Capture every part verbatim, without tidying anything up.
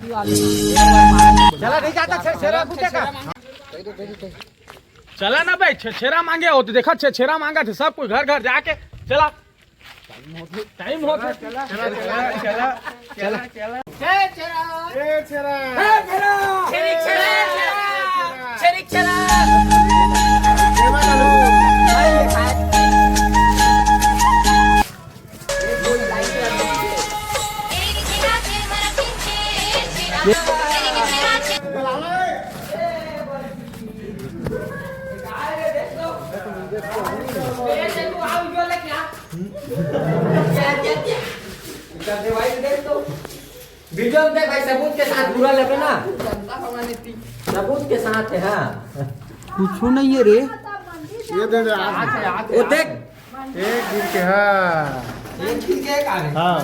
चला नहीं जाता छेरछेरा कुत्ते का। चला ना भाई, छेरछेरा मांगे हो तो देखा, छेरछेरा मांगा थे सब कोई घर घर जाके। चला, टाइम हो गया। चला, चला, चला, चला, चला, चला। छेरछेरा। छेरछेरा। छेरछेरा। वीडियो में देख भाई, सबूत के साथ बुरा लगे ना। सबूत के साथ है, हाँ। कुछ नहीं है रे। ये दे दे, आज। वो देख। एक दिन के, हाँ। एक दिन के एक आ रहे। हाँ।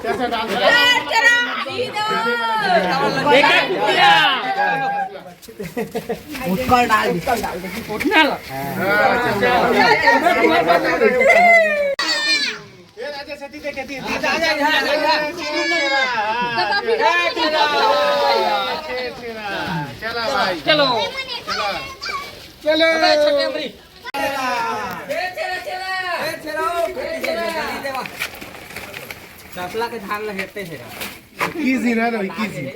कैसे डाल? उठकर डाल, उठकर डाल। चलो भाई। चलो। चलो। तसला के धान ल हेरते हेरा। इक्कीस दिन है ना, इक्कीस दिन।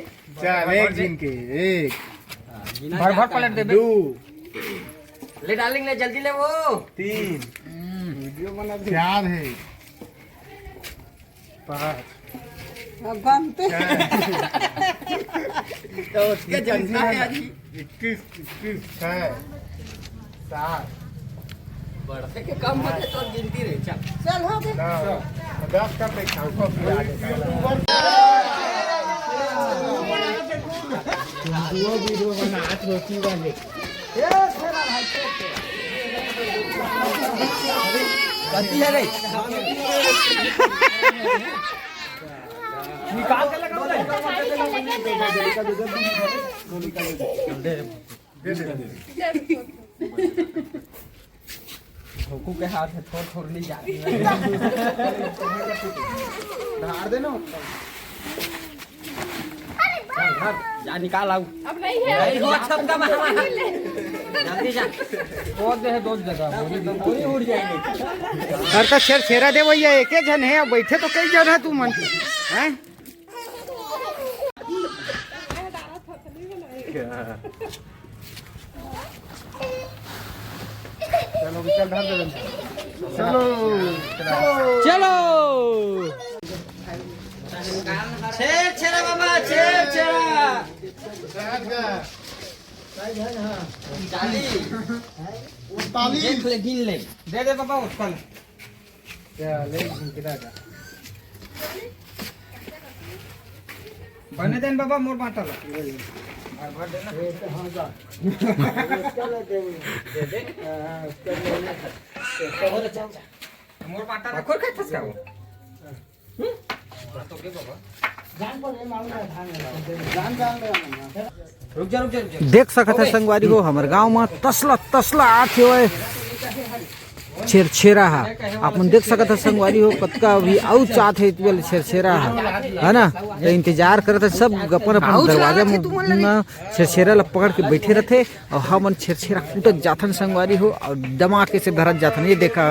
चल, एक दिन के, एक। भर भर पलट दे बे। दो। ले डार्लिंग, ले जल्दी ले वो। तीन। वीडियो बना दे। चार है। पाँच। अब बनते। छह। तो उसके जनता है अभी। इक्कीस, इक्कीस, छह, सात। बढ़ते के कम होते तो गिनती रही, चल। चल, हो गए। नौ, दस का पैसा, उसको फिर आगे। वीडियो बना, आज रोटी वाले। गलती है रे। निकाल के लगा दे। दे दे। धोकू के हाथ है, थोड़ थोड़ नहीं जा रही है। धार देना। जा निकाल आऊ। अब नहीं है। नहीं हो, अच्छा, कम है। जल्दी जा। वो दे है दो जगह, बोरी दो, बोरी उड़ जाएगी। सर तो छेरछेरा दे भैया, एक ही जन है, अब बैठे तो कई जन है तू मन, हैं? चलो, चल, धर दे। चलो। चलो। छेरछेरा बाबा, छेरछेरा। चालीस। उनतालीस। देख ले, गिन ले। दे दे बाबा, उठा ले। चल, एक दिन के दादा। बने देन बाबा, मोर बाटा ला। भर, भर देना। ये तो हाँ जा। इसका ले दे। दे दे। हाँ, हाँ, इसका ले ले। तो हो रे, चल, चल। मोर बाटा ला। खोल के फंस गया वो। हम्म? बात हो गई बाबा। जान पर ये मालूम है, धान है। जान, जान ले। रुक जा, रुक जा, रुक जा। देख सकत है संगवारी हो, हमर गांव में तसला, तसला आत हे छेरछेरा हा। आप मन देख सकत है संगवारी हो, कतका अभी आउच आत हे, इतने छेरछेरा हा, है ना? तो इंतजार करत है सब अपन अपन दरवाजा में, में छेरछेरा ला पकड़ के बैठे रहते, और हमन छेरछेरा कूटत जाथन संगवारी हो, और दमाके से धरत जाथन। ये देखा,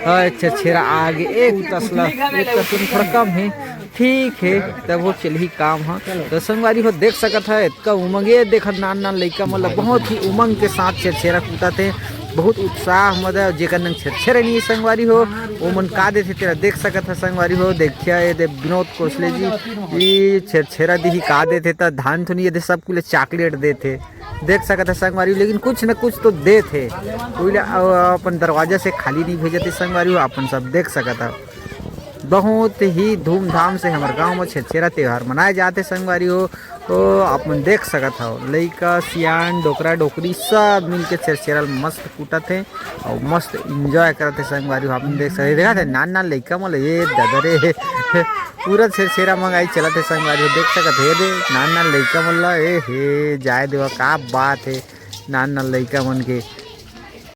हाँ, एक छेरछेरा आगे, एक तसला, एक तसला में थोड़ा कम है। ठीक है, तब वो चलही काम ह। तो संगवारी हो देख सकत है, इतका उमंग, ये देखत नान नान लइका मन ल बहुत ही उमंग के साथ छेरछेरा कूटत हे, बहुत उत्साह मत है। जेकर नंग छेरछेरा नहीं है संगवारी हो, वो मन का देथे तेला देख सकत है संगवारी हो। देखिया ये दे विनोद कोसले जी, ये छेरछेरा दिही का देथे त धान थोनी ये दे सब कुले चॉकलेट देथे, देख सकत है संगवारी हो, लेकिन कुछ न कुछ तो देथे। कोई ला, अ, अपन दरवाजा से खाली नहीं भेजत हे संगवारी हो, अपन सब देख सकत है। बहुत ही धूमधाम से हमर गांव में छेरछेरा त्योहार मनाए जाथे संगवारी हो। तो आप मन देख सकत हव, लइका, सियान, डोकरा, डोकरी सब मिलके छेरछेरा ल मस्त कूटत हे अउ मस्त एंजॉय करत हे संगवारी हो। आप मन देख सकत हे, देखत हे नान नान लइका मन ल, ये दादा रे, पूरा छेरछेरा मंगाई चलत हे संगवारी हो, देख सकत हे दे नान नान लइका मन ला। ए हे, जाए देवा, का बात हे। नान नान लइका मन के